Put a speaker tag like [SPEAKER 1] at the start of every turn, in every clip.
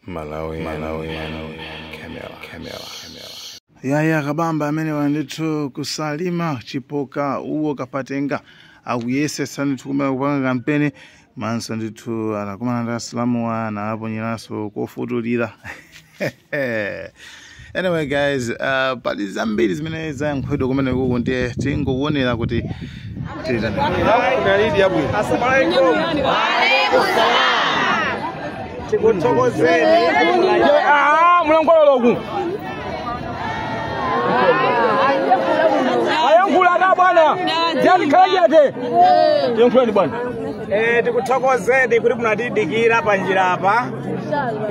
[SPEAKER 1] Malawi, Malawi, Camera, Camera, Camera.
[SPEAKER 2] Yaya Kabamba amene wandithu kusalima Chipoka uwo kapatenga akuyesesa ndithu kumene kupanga kampeni manso ndithu anakumana ndi asilamu ana aponyeranso kofutulira. Anyway guys, pali zambiri zimene zayankhulidwa kumene kuku, ndiye tingokuonera kuti
[SPEAKER 3] Tikuthokozeni mulongololoku ayankhula na bwana jalikhalajate tiyankhulani bwana. Tikuthokozeni kuti munatidikira panjira apa.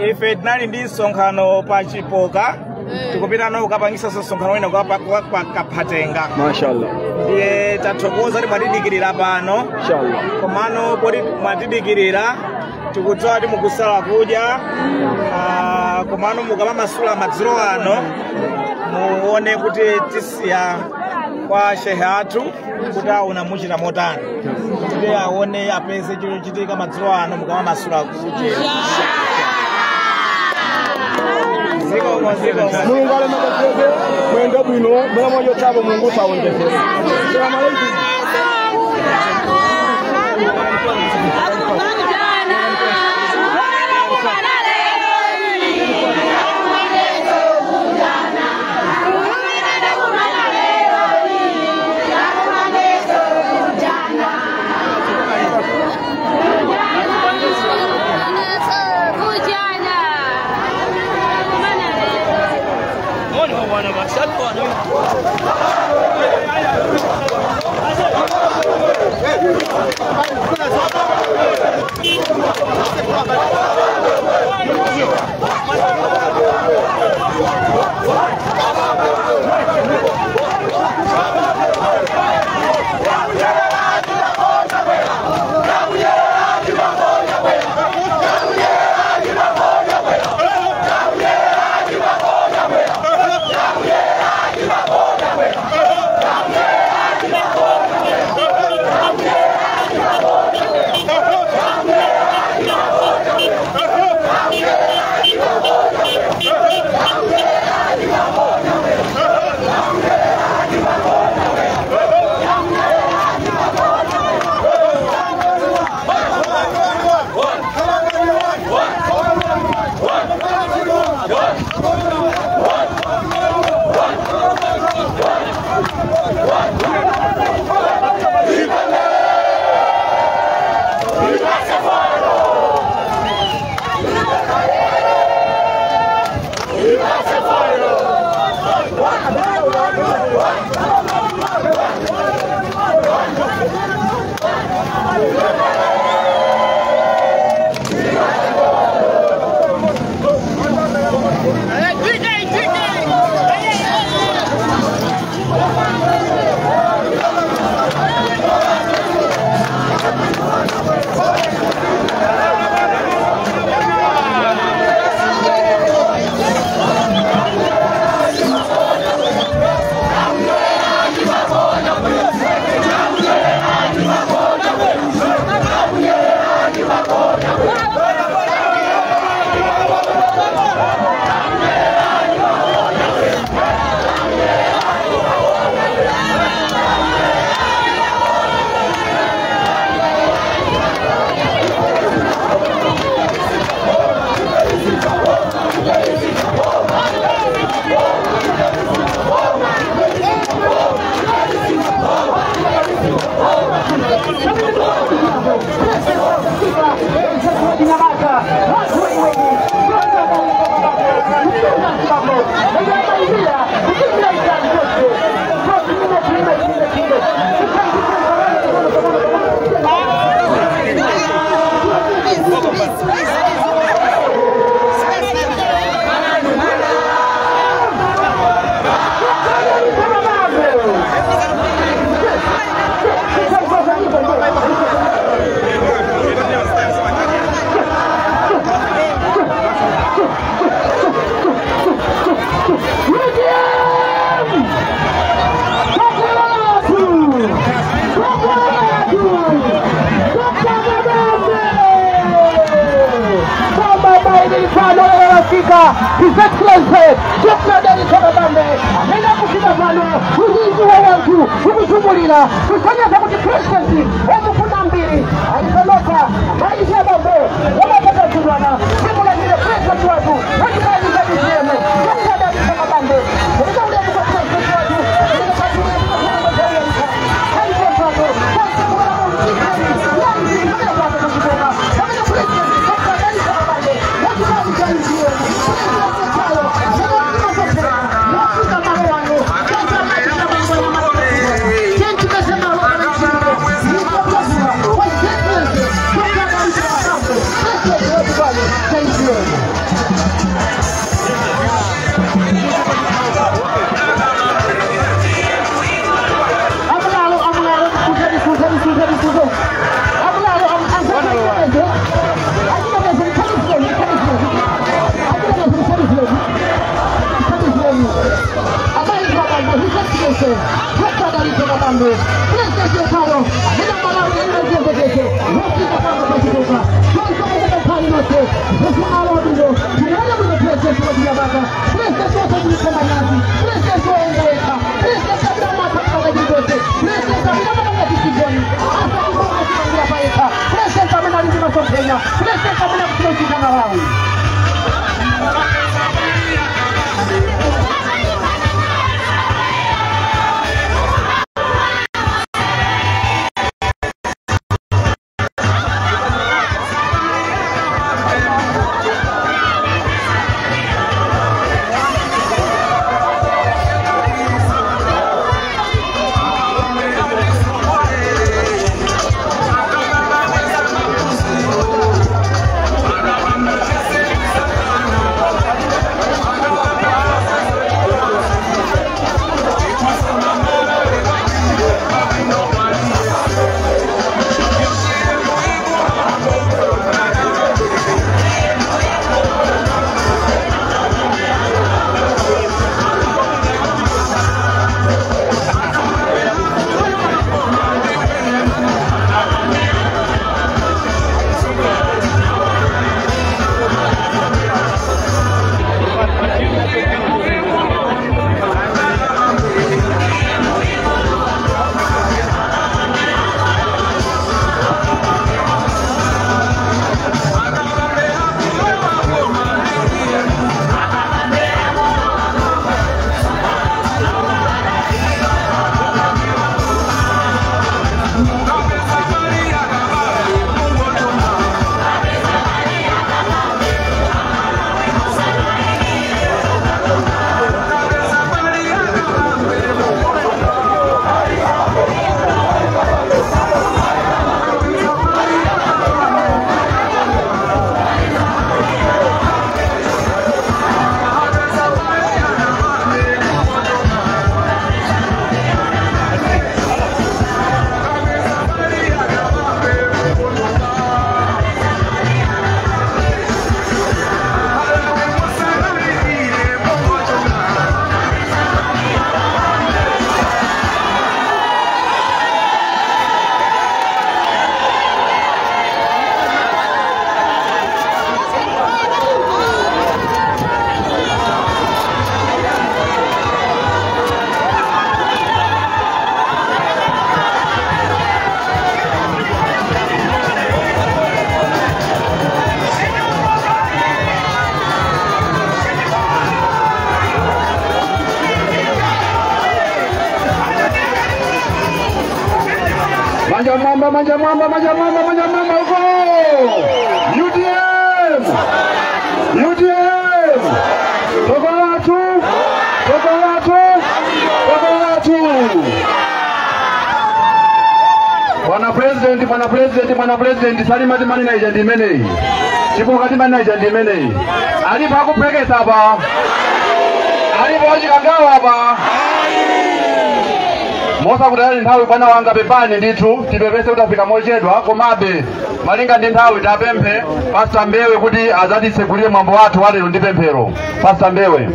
[SPEAKER 3] Ife tinali ndi msonkhano pa Chipoka, tikupita nawo kukapangisa msonkhano wina Kaphatenga.
[SPEAKER 4] Mashallah.
[SPEAKER 3] Ndiye tathokoza kuti mwatidikirira pano.
[SPEAKER 4] Inshallah.
[SPEAKER 3] Komano poti mwatidikirira tikudziwa kuti mukusala kudya, komano mukamamasula madzulo ano muone kuti tisiya kwa shehe athu kuti aona muchita motani, kuti aone apeze chochitika madzulo ano mukamamasula kudya. Zikomo, zikomo.
[SPEAKER 4] Mulungu alemekezeke, mwende bwino, mwana mmoja chabo Mulungu saonjezere. Salamu alaykum.
[SPEAKER 5] wafika His Excellency Dr. Dalitso Kabambe amene akufika pano. Unyinji wa wanthu ukuzungulira kusonyeza kuti president wamufuna mbiri alipanopa. Maisha bambo wamapatazulwana simulandire president wathu wachipani cha UTM Dr. Dalitso Kabambe. Kulika ulemu kwa president wathu,
[SPEAKER 4] Manja mwamba, manja mwamba, manja mwamba, manja mwamba huko. UTM! UTM! Toka watu! Toka watu! Toka watu! Bwana President, Bwana President, Bwana President, Salima timanena ija ndimeneyi. Chipoka timanena ija ndimeneyi. Alipo akuprekesa apa. Alipo achikangawa apa. Mosa kutayali nthawi bwana wanga pepani ndithu tipepese kuti afika mochedwa komabe malinga ndi nthawi tapemphe Pastor Mbewe kuti azatitsegulire mwambo wathu wa lero ndi pemphero. Pastor Mbewe.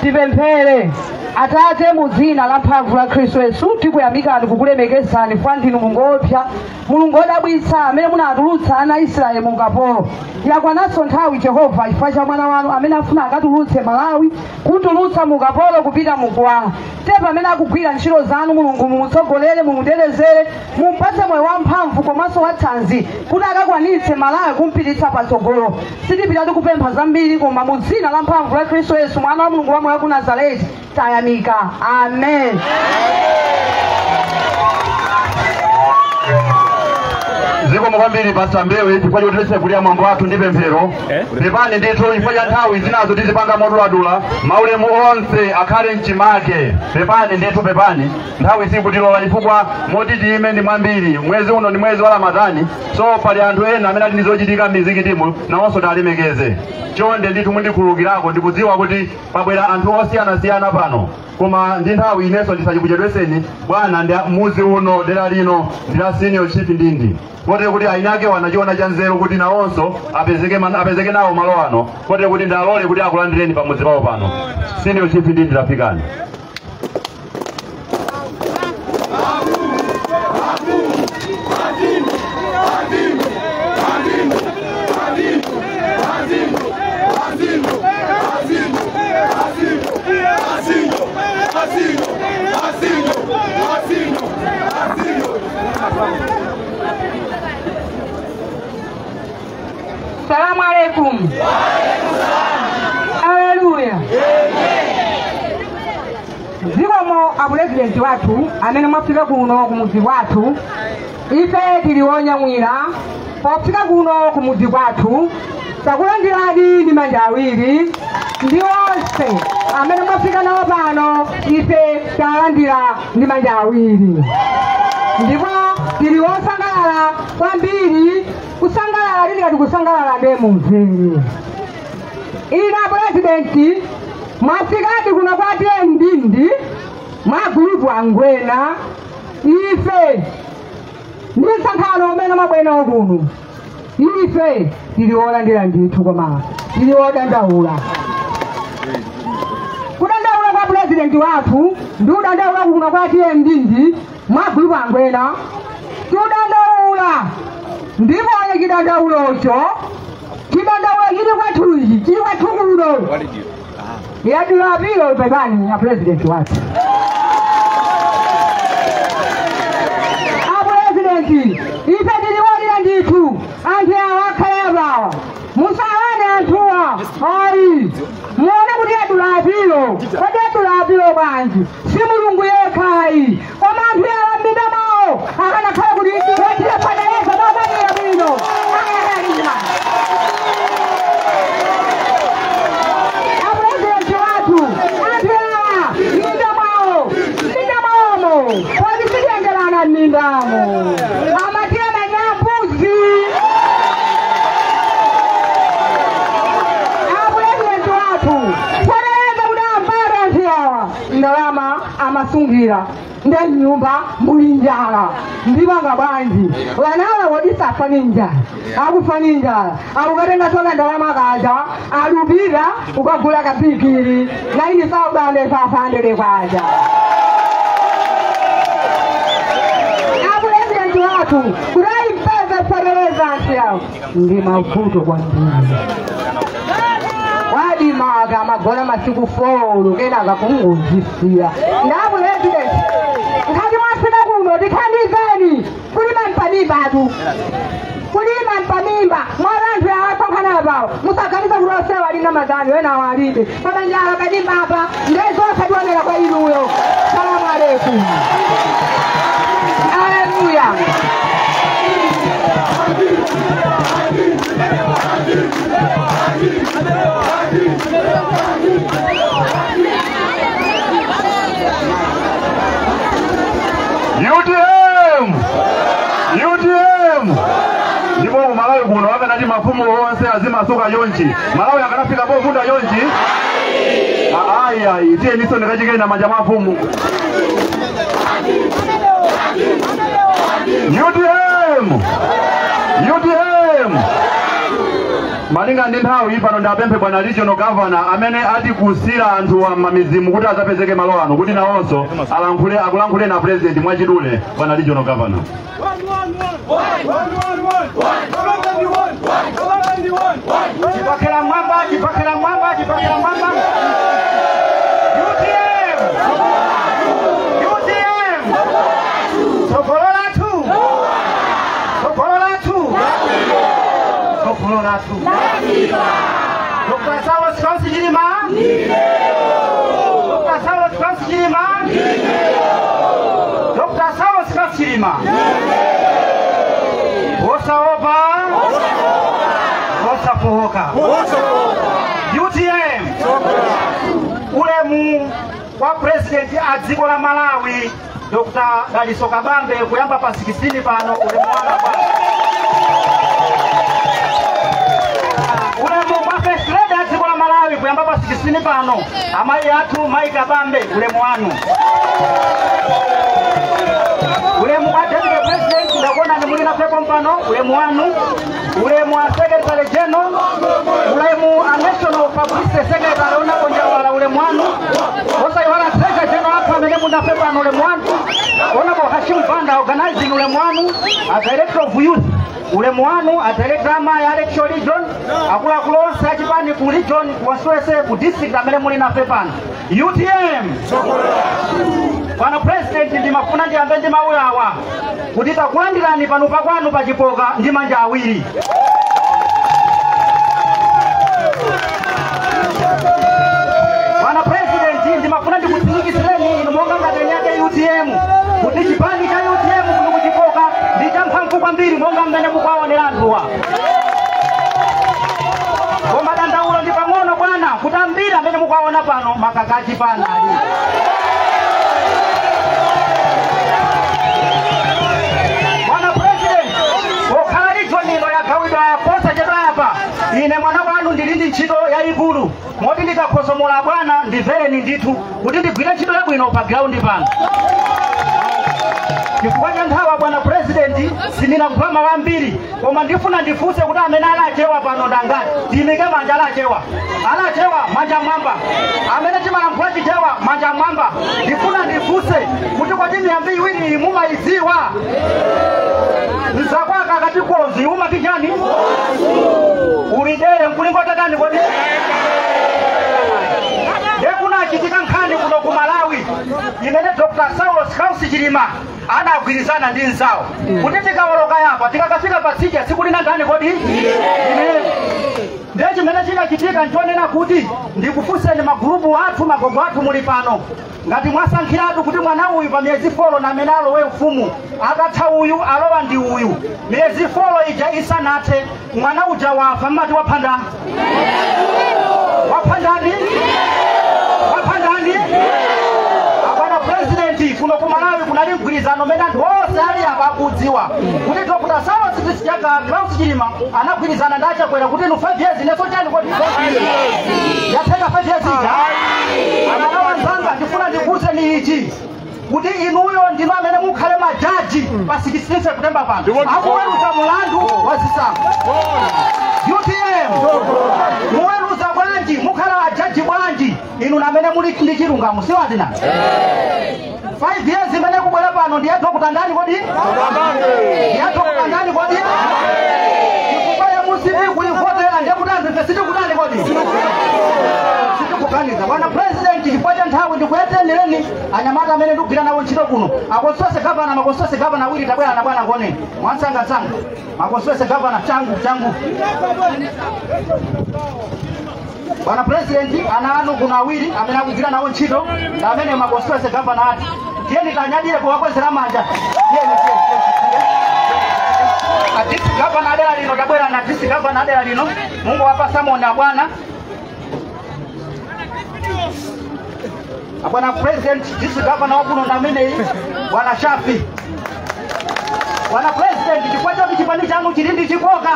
[SPEAKER 6] Tipemphere. Atate mu dzina la mphamvu la Khristu Yesu, tikuyamikani kukulemekezani kwa ndinu Mulungu wopsa, Mulungu wodabwitsa amene munatulutsa ana a Israeli mu ukapolo. Yakwananso nthawi Jehova chifukwa cha mwana wanu amene afuna akatulutse Malawi, kutulutsa mu ukapolo kupita mu kuwala. Tepa amene akugwira ntchito zanu Mulungu mumutsogolere, mumutetezere, mumupatse moyo wamphamvu komanso wathanzi kuti akakwanitse Malawi kumpititsa patsogolo. Sitipita tikupempha zambiri koma mu dzina la mphamvu la Khristu Yesu mwana wa Mulungu wamoyo wa ku Nazareti tayamika. Amen.
[SPEAKER 4] Zikomo kwambiri Pastor Mbewe chifukwa choti tisegulira mwambo wathu ndi pemphero. Pepani ndithu chifukwa cha nthawi zinazo tizipanga moduladula, maulemu onse akhale mchimake. Pepani ndithu, pepani, nthawi sikutilola chifukwa moti tiyime ndi mwambiri. Mwezi uno ndi mwezi wa Ramadhani, so pali anthu ena amene ali ndi zochitika m'mizikitimu nawonso talemekeze. Chonde ndithu mundikhululukirako, ndikudziwa kuti pabwera anthu osiyanasiyana pano, koma ndi nthawi inenso ndisachikuchedweseni bwana. Ndi muzi uno, dera lino ndi la Senior Chief Ndindi, kotero kuti ainake wanachiona cha nzeru kuti nawonso apezeke nawo malo ano, kotero kuti ndalole kuti akulandireni pamudzi pawo pano. Senior Chief Ndindi, lafikani.
[SPEAKER 6] Salamu alaikum. Haleluya. Zikomo apurezidenti wathu amene mwafika kuno kumudzi kwathu. Ife tiliwonya mwira pofika kuno kumudzi kwathu takulandirani ndi manja awiri, ndi onse amene mwafika nawo pano ife talandira ndi manja awiri, ndipo tili wosangalala kwambiri. Kusangalala lili kati kusangalala ndiye mumvere. Ina purezidenti mwafikadi kuno kwa Ndindi mwa gulupu angwena, ife ndi msonkhano umene mwabwera kuno ife tili wolandira ndithu, koma tili wodandaula. Kudandaula kwa purezidenti wathu ndi kudandaula kuno kwa Ndindi mwa gulupu angwena, kudandaula ndipo chidandaulocho chidandaulo chili kwathuichi chili kwathu kuno yadulapilo. Pepani ya purezidenti wathu, apurezidenti, ife tiliwolira ndithu. Anthu awa akhala apawa, musalane anthuwa ayi, muone kuti yadulapilo. Kodi yadulapilo bwanji? Si Mulungu yekhayi, koma anthu awa m'minda mwawo akanakhala kuti watilefaneleza momanira bwino akanakhalima. Apurezidenti wathu, anthu awa m'minda mwawo, m'minda mwawomo kodi sitiyengerana m'mindamo amatiye manyambuzi. Apurezidenti wathu, fonereza kuti ambale anthu awa ndalama amasungira nde nyumba muli njala, ndipanga bwanji? Wanawa wodisafa ni njala, akufa ni njala, akukatenga soka ndalama kaja alupira ukagula kapikiri naini saubande safandele kwaja. Apurezidenti wathu, kuti ayipeze feteleza anthu yawo ndi mavuto kwambiri. Wadimaga amagona masiku 4 kenaka kungozisiya. Ndapurezidenti, nkhati mwafika kuno tithandizeni kulima mpamimba atu, kulima mpamimba mwa anthu asonkhana apawo. Musaganiza kuti onsewa alina mazani, wena walibe pamanjala padimba apa ndezonse tionera kwa inuyo. Salamu alaikum. Haleluya.
[SPEAKER 4] UTM! UTM! Ndipo Malawi kuno akanati mafumu onse azimasuka yonchi, Malawi akanafika povunda yonchi. Aya, itiye niso ndikachikena manja mafumu. UTM! UTM! Malinga ndi nthawi pano ndapemphe bwana regional governor amene atikusira anthu wa mamizimu kuti azapezeke malo ano kuti nawonso alankhule akulankhule na president mwachidule. Bwana regional governor.
[SPEAKER 3] Chipakela mwamba, chipakela mwamba, chipakela mwamba. UTM! UTM! Sokolola tu! Sokolola tu! Sokolola tu! Dr. Saulos Klaus Chilima! Dr. Saulos Klaus Chilima! Dr. Saulos Klaus Chilima! Osaopa! Osafohoka! UTM! Ulemu wa president a dziko la Malawi Dr. Dalitso Kabambe kuyamba pa 16 pano ulemu wa ulemu wa first lady a dziko la Malawi kuyamba pa 16 pano amayi athu Mai Kabambe ulemu wanu. Ulemu wa deputy president ndakuona ni muli na pepo mpano ulemu wanu. Ulemu wa secretary general, ulemu wa national publicity secretary unakonjawala ulemu wanu. Osa iwala treasurer general hapa amene muna pepo ano ulemu wanu. Honorable Hashim Banda organizing ulemu wanu, a director of youth ulemu wanu, a director ama ya election region, akula kulonsa chipani ku region kuwaswese ku district amene muli na pepo ano. UTM. Bwana president ndimafuna ndiyambe ndi mawu awa kuti takulandirani pano pakwanu pachipoka ndi manja awiri. Bwana president ndimafuna ndikutsimikizireni inu monga ngati nyake UTM kuti chipani cha UTM kuno kuchipoka ndi cha mphamvu kwambiri monga mmene mukuwaonera anthuwa. Koma dandaulo ndi pang'ono bwana kuti ambiri amene mukuwaona pano makaka achipani ali. Ine mwana wanu ndili ndi ntchito yayikulu moti ndikakhosomola bwana ndimvereni ndithu kuti ndigwire ntchito yabwino pa ground pano. Chifukwa cha nthawi bwana president sindinakuphama wambiri koma ndifuna ndifunse kuti amene alachewa pano ndangati tiyimike manja alachewa. Alachewa manja mwamba. Amene timalankhula chichewa manja mwamba. Ndifuna ndifunse kuti kodi miyambi iwiri mumayidziwa? Nzakwaka akati konzi umati chani? Ulidere mkulingo tatani kodi? Ndekuna chitika nkhani kuno ku Malawi imene Dr. Saulos Klaus Chilima anagwirizana ndi nzawo kuti tikawoloka yapa tikakafika patsija tsiku lina ndani kodi? Ndiye chimene chinachitika nchonena kuti ndikufunseni magurupu athu magogo athu muli pano ngati mwasankhiratu kuti mwana uyu pa miyezi 4 na amene alowe ufumu akatha uyu alowa ndi uyu miyezi 4 ija isanathe mwana uja wafa mmati waphanda waphandani waphandani. Abana president kuno ku Malawi kunali mgwirizano mene anthu onse ali apa akudziwa kuti Dr. Saulos Klaus Chilima anagwirizana ndi Achakwera kuti inu 5 years inenso chani kodi yatheka 5 years ija. Amalawi anzanga ndifuna ndikuwuzeni ichi kuti inuyo ndinu amene mukhale majaji pa 16 September pano akuweruza mulandu wa zisankho. UTM muweruza bwanji mukhala ajaji bwanji inu namene muli ndi chilungamo siwadina 5 years imene kubwera pano ndiye Dr. ndani kodi? Ndiye Dr. ndani kodi? Chifukwa ya musibi kulivotera ndiye kuti anthu ife sitikutani kodi? Sitikuganiza. Bwana president chifukwa cha nthawi ndikuyetendereni anyamata amene ndikugwira nawo ntchito kuno akonsose gavana makonsose gavana awiri tabwera na bwana ngone mwansangasanga makonsose gavana changu changu. Bwana president ana anu kuna awiri amene akugwira nawo ntchito ndi amene makonsose gavana ati tiyeni tanyadire kuwakwezera manja. Tiyeni Adisi gavana adera lino tabwera na adisi gavana adera lino Mungu wapasa mona bwana. Bwana president disi gavana wakuno na amene bwana Shafi. Bwana president chifukwa choti chipani chanu chili ndi chikoka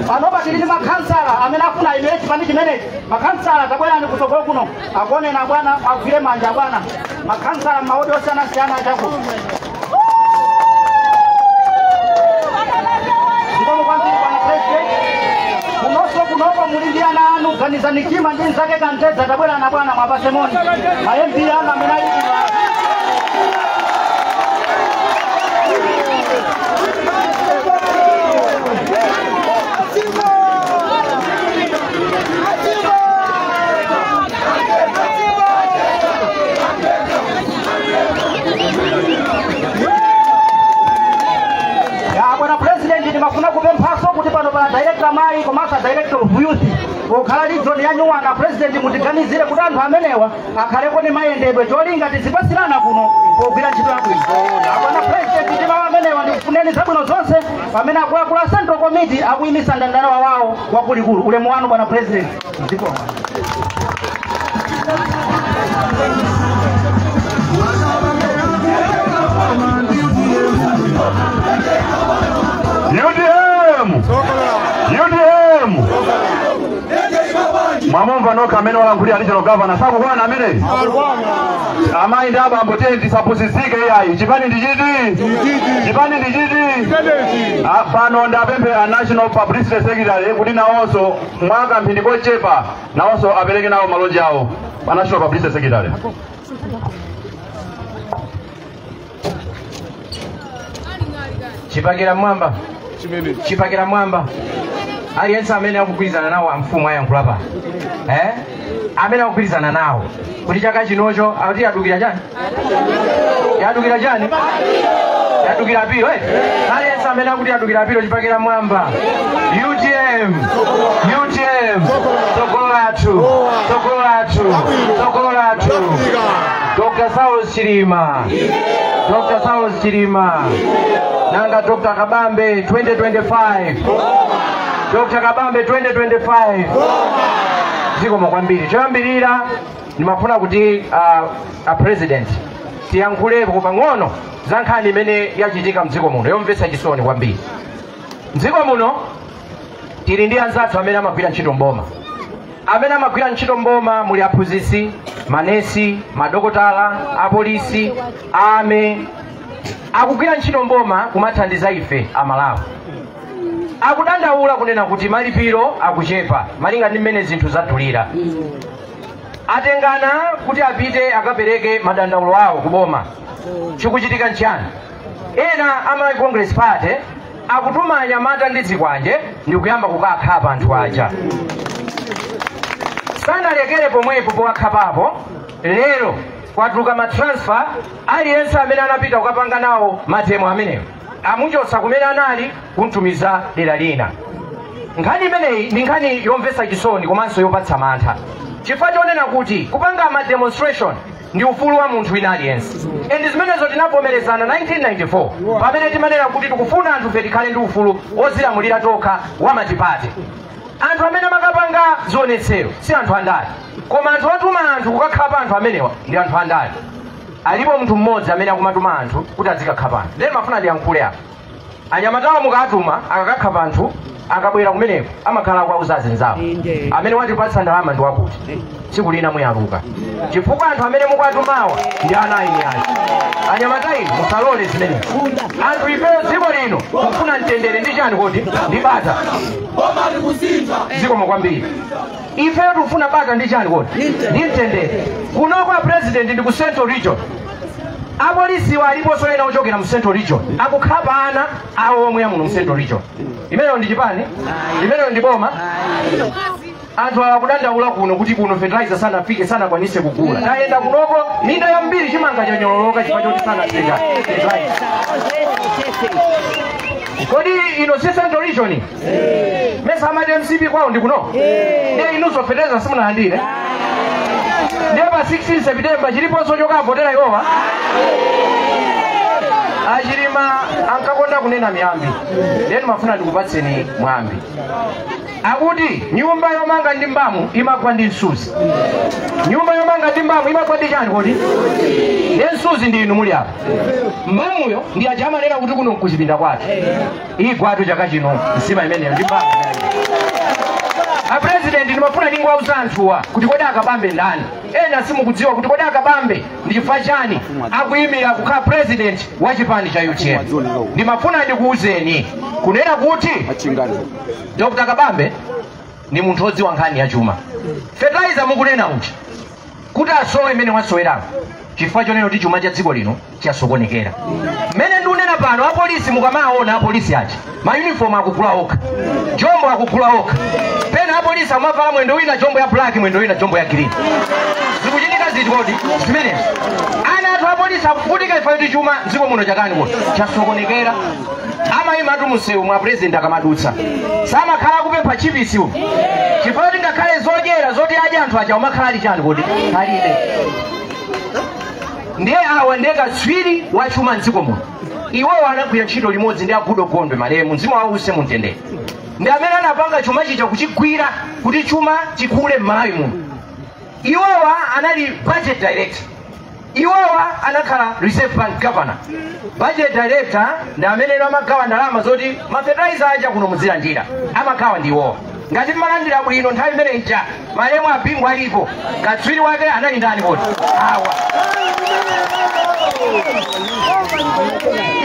[SPEAKER 3] panopa tili ndi makhansala amene afuna imene chipani chimenechi makhansala tabwerani kutsogolo kuno akuone na bwana agwire manja bwana makhansala maodi osiyanasiyana achakuno. Ndikomo kwambiri bwana president kunonso kunoko
[SPEAKER 5] muli ndi ana anu ganizani chima ndi nzake kantedza tabwera na bwana mwapase moni ma MP anu amene ali. Ndimafuna kupemphaso kuti pano pa director mayi komanso director of youth pokhala region ya Nyuwana president mutiganizire kuti anthu amenewa akhaleko ndi mayendedwe cholinga tizipasirana kuno pogwira ntchito yabwino. Bwana president ndi mawu amenewa ndikufuneni zabwino zonse pamene akuluakulu a Central Committee akuyimisa mndandanda wawo wakulikulu. Ulemu wanu bwana president. Zikomo.
[SPEAKER 4] UTM! UTM! Mwamumva nokha amene walankhulira regional governor sakukwana amene? Amayi ndi abambo tiye tisapusitsike iyayi. Chipani ndi chiti? Chipani ndi chiti? Pano ndapemphe a National Publicity Secretary kuti nawonso mwaka mphindi kochepa nawonso apereke nawo malonje awo pa National Publicity Secretary.
[SPEAKER 7] Chipakira mwamba. Chipakira mwamba. Aliyense amene akugwirizana nawo amfumu ayankhula pa. Amene akugwirizana nawo. Kuti chaka chinocho akuti yadukira chani? Yadukira chani? Yadukira pilo eh? Aliyense amene akuti yadukira pilo chipakira mwamba. UTM. UTM. Tsogolo lathu. Tsogolo lathu. Tsogolo lathu. Dr. Saulos Chilima. Dr. Saulos Chilima. Nanga Dr. Kabambe 2025. Dr. Kabambe 2025. Zikomo kwambiri. Choyambirira ndimafuna kuti a president tiyankhulepo pang'ono za nkhani imene yachitika mdziko muno yomvetsa chisoni kwambiri. Mdziko muno tili ndi anzathu amene amagwira ntchito mboma. Amene amagwira ntchito mboma muli aphunzitsi, manesi, madokotala, apolisi, ame akugwira ntchito mboma kumathandiza ife amalawi. Akudandaula kunena kuti malipiro akuchepa malinga ndi mmene zinthu zadulira. Atengana kuti apite akapereke madandaulo awo kuboma. Chikuchitika nchani? Ena ama Congress Party akutuma anyamata ndi zikwanje ndi kuyamba kukakhapa anthu aja. Sanalekere pomwepo powakhapapo lero kwatuluka ma transfer aliyense amene anapita kukapanga nawo matemo amenewo amuchotsa kumene anali kuntumiza dera lina. Nkhani imeneyi ndi nkhani yomvetsa chisoni komanso yopatsa mantha, chifukwa chonena kuti kupanga ma demonstration ndi ufulu wa munthu wina aliyense. And zimenezo tinavomerezana 1994 pamene timanena kuti tikufuna anthu fe tikhale ndi ufulu ozilamulira tokha wa matipate. Anthu amene amakapanga zionetsero si anthu andale, koma anthu otuma anthu kukakhapa anthu amenewa ndi anthu andale. Alipo munthu mmodzi amene akumatuma anthu kuti azikakhapa anthu. Lero mafuna ndiyankhule apa. Anyamatawo mukatuma akakakhapa anthu akabwera kumeneko amakhala akuwauza anzawo amene watipatsa ndalama ndi wakuti tsiku lina muyaluka, chifukwa anthu amene mukuwatumawa ndi ana aini ake. Anyamata inu musalole zimenezi. Anthu ifeyo dziko lino kufuna mtendere ndi chani kodi ndi bata. Zikomo kwambiri. Ifeyo tikufuna bata ndi chani kodi ndi mtendere. Kuno kwa president ndi ku Central Region. Apolisi waliponso ena ochokera mu Central Region akukhapa ana awo omwe amuno mu Central Region. Imeneyo ndi chipani? Imeneyo ndi boma? Anthu akudandaula kuno kuti kuno fertilizer sanafike sanakwanise kugula. Tayenda kunoko minda yambiri chimanga chanyololoka chifukwa choti sanafika fertilizer. Kodi ino si Central Region? Mesa amati MCP kwawo ndi kuno? Ndiye inunso fertilizer simunalandire? Ndiye pa 16 September chiliponso chokavotera iwowa? Achilima ankakonda kunena miyambi. Lero mafuna ndikupatseni mwambi. Akuti nyumba yomanga ndi mbamu imagwa ndi msuzi. Nyumba yomanga ndi mbamu imagwa ndi chani kodi? Ndiye msuzi ndi inu muli apa. Mbamuyo ndi aja amanena kuti kuno nkuchipinda kwake. Igwatu chaka chino nsima imeneyo ndi mbamu. A president ndimafuna ndingowauza anthuwa kuti kodi akabambe ndani. Ena simukudziwa kuti kodi akabambe ndi chifukwa chani akuyimira kukhala president wa chipani cha UTM. Ndimafuna ndikuwuzeni kunena kuti Dr. Kabambe Ni munthu odziwa nkhani ya chuma. Fertilizer mukunena uchi kuti asowe mmene wasowerapo chifukwa chonena kuti chuma cha dziko lino chasokonekera. Mmene ndikunena pano, apolisi mukamaona apolisi aja mayunifomu akugula okha, jombo akugula okha. Pena apolisi amavala mwendo wina jombo ya black, mwendo wina jombo ya green. Zikuchitika ziti kodi zimenezi? Ana athu apolisi akuvutika chifukwa choti chuma dziko muno chatani kodi? Chasokonekera. Amayima atu msewu mwa president akamadutsa, samakhala akupempha chipisi umu chifukwa choti ngakhale zodyera zoti adye anthu aja umakhala ali chani kodi? Alibe. Ndiye awa ndiye katswiri wa chuma mdziko muno. Iwowo anagwira ntchito limodzi ndi agudo Gondwe, malemu, mzimu wawo uuse mumtendere, ndi amene anapanga chuma chija kuchigwira kuti chuma chikule m'Malawi muno. Iwowa anali budget director, iwowa anakhala Reserve Bank governor. Budget director ndi amene amagawa ndalama zoti mafetaiza aja kuno muzilandira, amagawa ndi iwowa. Ngati mmalandira bwino nthawi imene ija malemu abingu alipo, katswiri wake anali ndani kodi? Awa.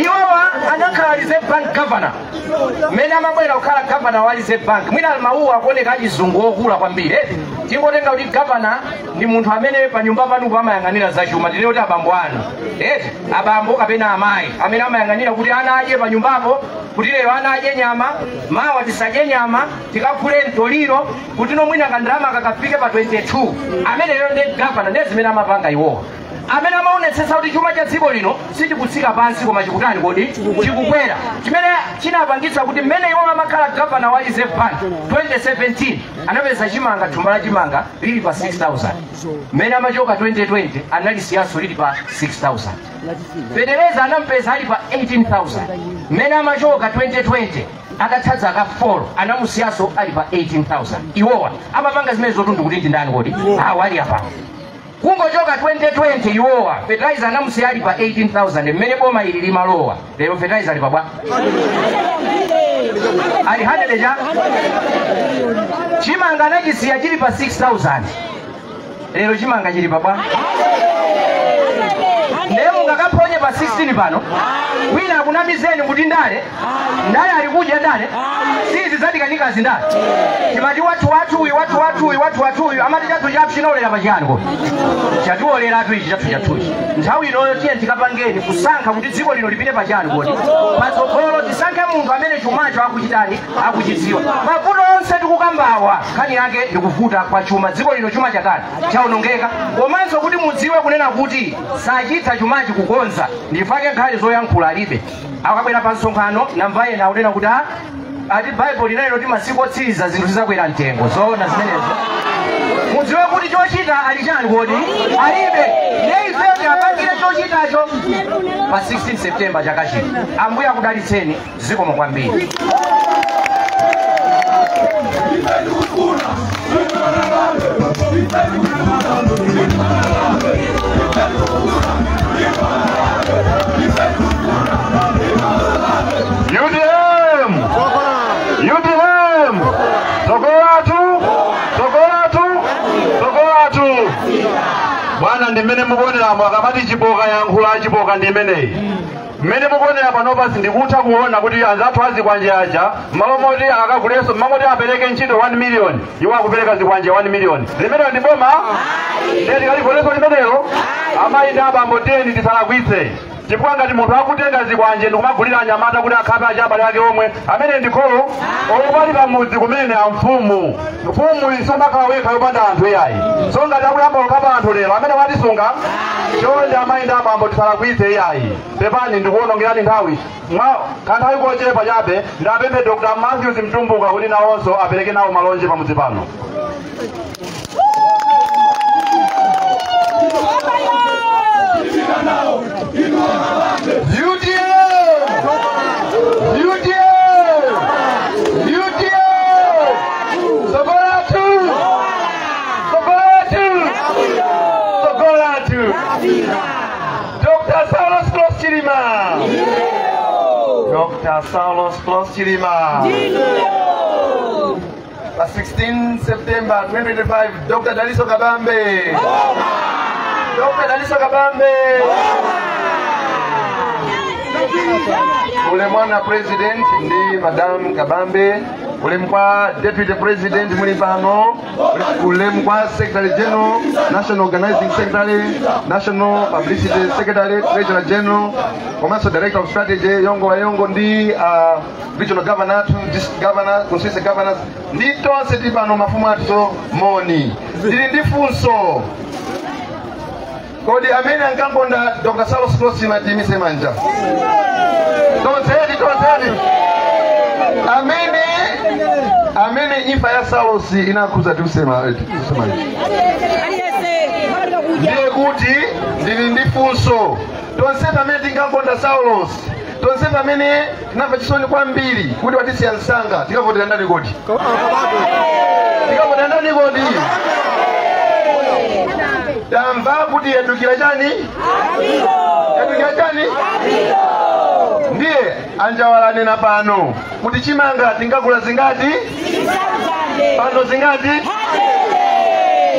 [SPEAKER 7] Iwowa anakhala Reserve Bank governor. Mmene amabwera kukhala governor wa Reserve Bank, mwina mawuwa akuoneka achizungu okula kwambiri. Tingotenga kuti governor ndi munthu amene pa nyumba panupo amayang'anira zachuma, tinene kuti abambo anu, eti abambo kapena amayi amene amayang'anira kuti ana adye pa nyumbapo, kuti lero ana adye nyama, mawa tisadye nyama, tikagule mtoliro, kuti nomwina kandalama kakafike pa 22. Ameneyo ndi governor. Ndiye zimene amapanga iwowa, amene amaonetsetsa kuti chuma cha dziko lino sichikutsika pansi koma chikutani kodi? Chikukwera. Chimene chinapangitsa kuti mmene iwo amakhala governor wa Reserve Bank 2017 anapeza chimanga, thumba la chimanga lili pa 6000. Mmene amachoka 2020 analisiyanso lili pa 6000. Fetereza anampeza ali pa 18,000. Mmene amachoka 2020 akatha zaka 4 anamusiyanso ali pa 18,000. Iwowa amapanga zimene zotundu kuti ndi ndani kodi? Awa ali apa. Kungochoka 2020 iwowa fertilizer anamusiya ali pa 18,000. Mmene boma ili limalowa lero fertilizer ali pabwa ali 100 cha. Chimanga anachisiya chili pa 6000, lero chimanga chili pabwa. Ndiye mungakaphonye pa 16 pano wina akunamizeni kuti ndale ndale alikudya ndale sizi zatikanika ndale. Timati wathu wathu uyu, wathu wathu uyu, wathu wathu uyu, amati chathu chathu chinaolera pachiyani kodi? Chatiolera ichi chathu chathuchi. Nthawi inoyo tiye tikapangeni kusankha kuti dziko lino lipite pachiyani kodi? Patsogolo. Tisankhe munthu amene chumacho akuchitani? Akuchidziwa. Mavuto onse tikukambawa nkhani yake ndikuvuta kwa chuma. Dziko lino chuma chatani? Chaonongeka. Komanso kuti mudziwe kunena kuti sachitha chumachi kukonza, ndifake nkhani zoyankhula alibe. Akabwera pa msonkhano namva ena akunena kuti ati Baibulo linalero kuti masiku otsiriza zinthu zizakwera mtengo. Zoona zimenezo? Mudziwe kuti chochita ali chani kodi? Alibe. Ndiye ifeyo tiapangire chochitacho pa 16 September chaka chino. Ambuye akudalitseni. Zikomo kwambiri.
[SPEAKER 4] UTM! UTM! Sokolatu! Sokolatu! Sokolatu! Bwana, ndi mmene mukuoneramo akamati Chipoka yankhula, Chipoka ndi imeneyi. Mmene mukuonera panopa sindikutha kuona kuti anzathu azikwanje aja malo moti akagulenso, mmalo moti apereke ntchito 1 million, iwo akupereka zikwanje 1 million. Limenelo ndi boma? Ndiye tikalivolenso limenelo? Amayi ndi abambo, tiyeni tisalakwitse, chifukwa ngati munthu akutenga zikwanje ndikumagulira anyamata kuti akhape acha abale ake omwe amene ndikholo omwe ali pamudzi kumene amfumu, mfumu isomakhala wekha yopanda anthu iyayi. So ngati akuyamba kukhapa anthu lero, amene watisunga. Chonde amayi ndi abambo, tisalakwitse iyayi. Pepani ndikuwonongerani nthawi mwa kanthawi kochepa chabe. Ndapemphe Dr. Matthews Mtumbuka kuti nawonso apereke nawo malonje pamudzi pano. UTM! UTM! UTM! Sokolatu! Sokolatu! Sokolatu! Dr. Saulos Klaus Chilima! Dr. Saulos Klaus Chilima!
[SPEAKER 8] Pa 16 September 2025, Dr. Daliso Kabambe. Dr. Daliso Kabambe. Ule mwana president ndi Madam Kabambe. Ulemu kwa Deputy President muli pano, ulemu kwa Secretary General, National Organizing Secretary, National Publicity Secretary, Treasurer General, komanso Director of Strategy Yongo wa Yongo ndi Regional Governor, District Governor, Constituency Governors, ndi tonse tili pano mafumu athu moni. Ndili ndi funso. Kodi amene ankangonda Dr. Saulos Klaus matimise manja. Tonsedi, tonsedi. Amene imfa ya Saulos inakhuza tiusema tusema. Ndiye kuti ndili ndi funso. Tonse pamene tinkangonda Saulos, tonse pamene tinamva chisoni kwambiri kuti watisiya msanga, tikavotera ndani kodi? Tikavotera ndani kodi? Tamva kuti yadukira chani? Yadukira chani? Ndiye anjawala nena pano kuti chimanga tingakula zingati? Pano zingati?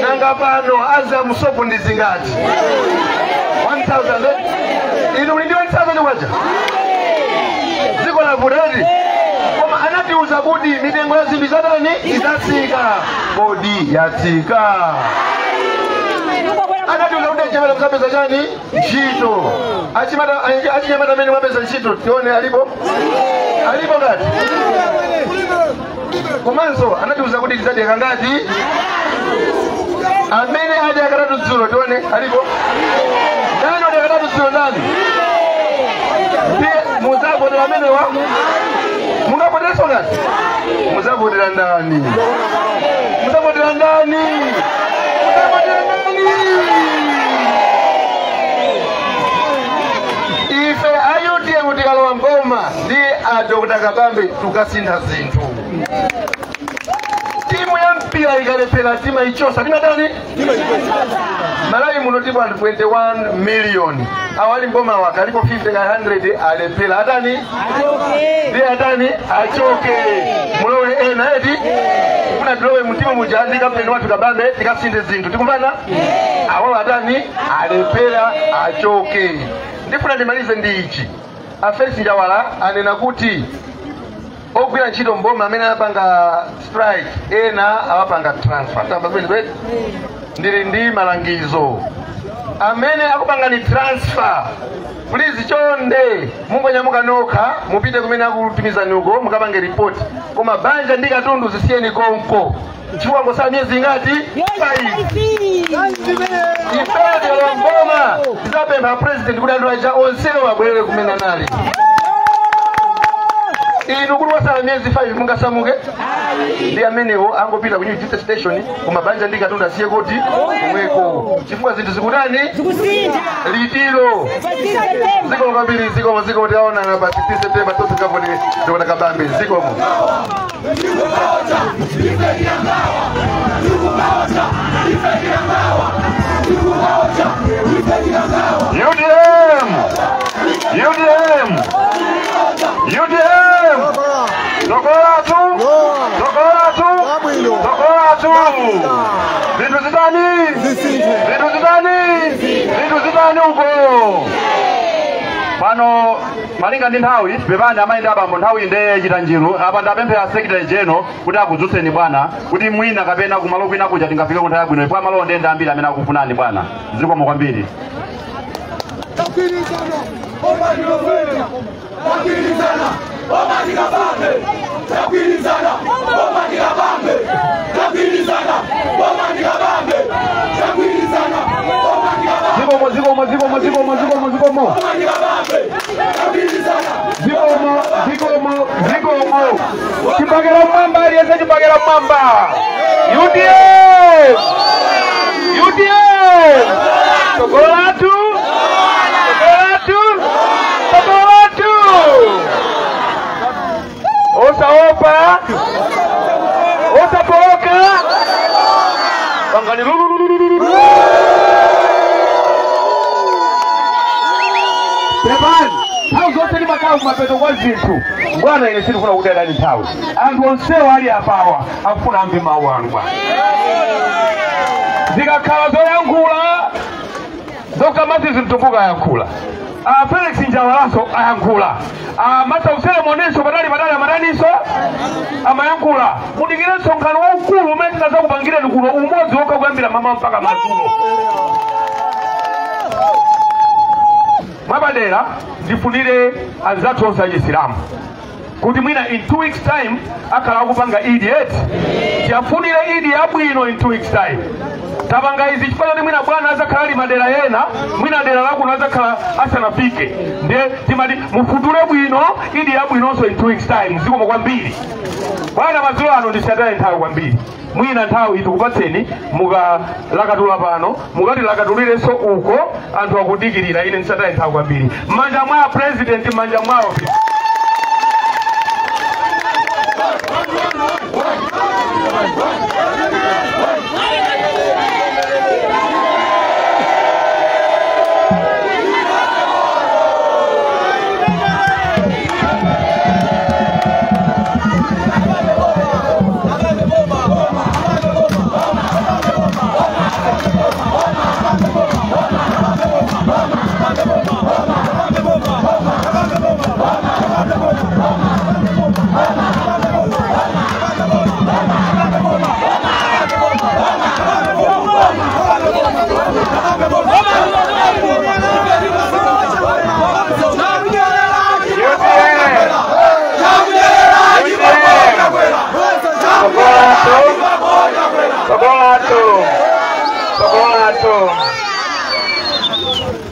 [SPEAKER 8] Nanga pano Azam sopo ndi zingati? 1000. Inu ndi 1000 kwacha? Ziko la buredi. Koma anatiuza kuti mitengo ya zinthu zatani izatsika. Kodi yatsika? Anatiuza kuti chemera msapeza chani? Ntchito. Achinyamata amene mwapeza ntchito tione alipo? Alipo ngati? Komanso anatiuza kuti tidzadya kangati? Amene adya katatu dzulo tione alipo? Ndani adya katatu dzulo ndani? Ndiye muzavotera amenewa? Mungavoterenso ngati? Muzavotera ndani? Muzavotera ndani? Muzavotera ndani? Ife a UTM tikalowa mboma ndi a Dr. Kabambe tukasintha zinthu. Timu ya mpira ikalephera tima ichosa timatani? Malawi muno tipo anthu 21 million. Awali mboma wakalipo 50 ka 100 alephera atani? Ndi atani? Achoke. Mulowe ena eti? Kuna tilowe mtima muja ndi kapteni wathu Kabambe tikasinthe zinthu. Tikumvana? Awawo atani? Alephera achoke. Ndifuna ndimalize ndi ichi. A Felix Njawala anena kuti ogwira ntchito mboma amene anapanga strike ena awapanga transfer. Tamba kweli? Ndili ndi malangizo. Amene akupanga ni transfer, please chonde mungonyamuka nokha mupite kumene akutumizani uko mukapange report. Koma banja ndi katundu zisiyeni konko. Chifukwa ngosala miyezi ingati? 5. Ife tikalowa mboma tidzapempha president kuti anthu aja onsewo abwerere kumene anali. Inu kuti wasala miyezi 5 mungasamuke? Ndi amenewo angopita ku New District Station koma banja ndi katundu asiye kuti komweko. Chifukwa zinthu zikutani? Zikusintha. Litiro. Zikomo kwambiri, zikomo, zikomo tiaonana pa 16 September tonse tikavotere Dr. Kabambe. Zikomo.
[SPEAKER 4] UTM! UTM! UTM! Tokolatu! Tokolatu! Tokolatu! Zinthu zitani? Zinthu zitani? Zinthu zitani uko? Pano malinga ndi nthawi pepani amayenda abambo nthawi ndeye chita njiru apa ndapemphera Secretary General kuti akudzutseni bwana kuti mwina kapena kumalo kwina kuja tingafike ku nthawi yabwino ndipo amalo ndende ambiri amene akufunani bwana. Zikomo kwambiri.
[SPEAKER 9] Zikomo, zikomo, zikomo, zikomo, zikomo, zikomo. Zikomo, zikomo, zikomo. Chibakera mwamba aliyese chibakera mwamba. UTM! UTM! Tokolatu! Tokolatu! Tokolatu! Osaopa! Osapoloka! Bangani lululululu. Pepani, nthawi zonse ndimakhala kumapeto kwa zinthu. Bwana ine sindifuna kudalani nthawi. Anthu onsewo ali apawa akufuna amve mawu anu bwana. Zikakhala zoyankhula Dr. Matthews Mtumbuka ayankhula. Felix Njawalaso ayankhula. Master ceremony patali patali amataniso amayankhula. Mudikire msonkhano waukulu umene tinazakupangireni kuno umodzi wokha kuyambira mama mpaka madzulo. Mwapadera ndifunire anzathu onse achisilamu kuti mwina in 2 weeks time akhala akupanga Idi eti tiyafunire Idi yabwino in 2 weeks time. Tapanga izi chifukwa choti mwina bwana azakhala ali madera ena, mwina dera lakuno azakhala asanafike, ndiye timati mufutule bwino Idi yabwinonso in 2 weeks time. Zikomo kwambiri bwana. Madzulo ano ndisataye nthawi kwambiri, mwina nthawi itikupatseni mukalakatula pano, mukati lakatulirenso uko anthu akudikirira. Ine ndisataye nthawi kwambiri. M'manja mwa president, m'manja mwawo.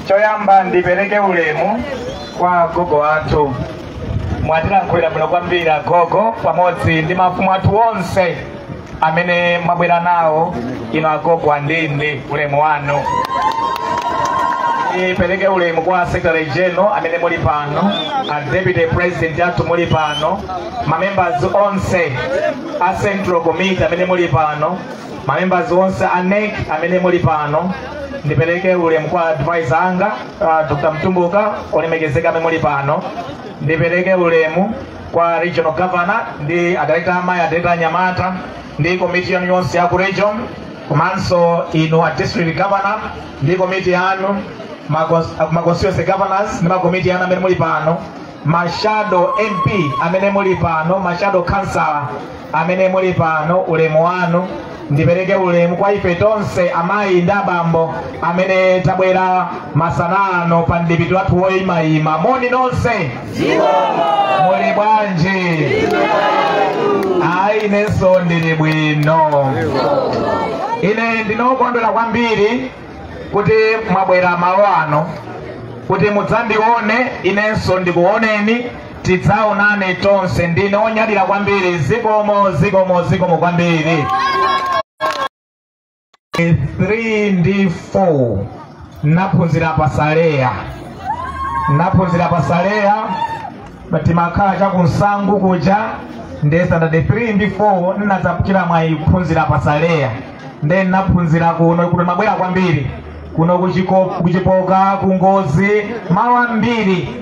[SPEAKER 3] Choyamba ndipereke ulemu kwa gogo athu. Mwatilankhulira bwino kwambiri agogo pamodzi ndi mafumu athu onse amene mwabwera nawo. Ino agogo andindi ulemu wanu. Ndipereke ulemu kwa Secretary General amene muli pano, a Deputy President athu muli pano, ma members onse a Central Committee amene muli pano, ma members onse a NEC amene muli pano. Ndipereke ulemu kwa advisor anga Dr. Mtumbuka olemekezeka amene muli pano. Ndipereke ulemu kwa regional governor ndi adirector amayi, adirector anyamata ndi committee yanu yonse ya ku region, komanso inu a district governor ndi committee yanu, ma constituency governors ndi ma committee yanu amene muli pano, ma shadow MP amene muli pano, ma shadow councillor amene muli pano, ulemu wanu. Ndipereke ulemu kwa ife tonse amayi ndi abambo amene tabwera masana ano pa mdipiti wathu woyimayima. Moni nonse, muli bwanji? Ayi, inenso ndili bwino. Ine ndinokondwera kwambiri kuti mwabwera malo ano kuti mudzandione, inenso ndikuoneni, tidzaonane tonse. Ndine onyadira kwambiri. Zikomo, zikomo, zikomo kwambiri. 3 ndi 4 naphunzira pasaleya, naphunzira pasaleya timakhala chakunsangu kuja ndi standard 3 ndi 4 nnadzapukira mwayi kuphunzira pasaleya. Nde naphunzira kuno kuti mabwera kwambiri kuno kuchipoka, kungozi, malo ambiri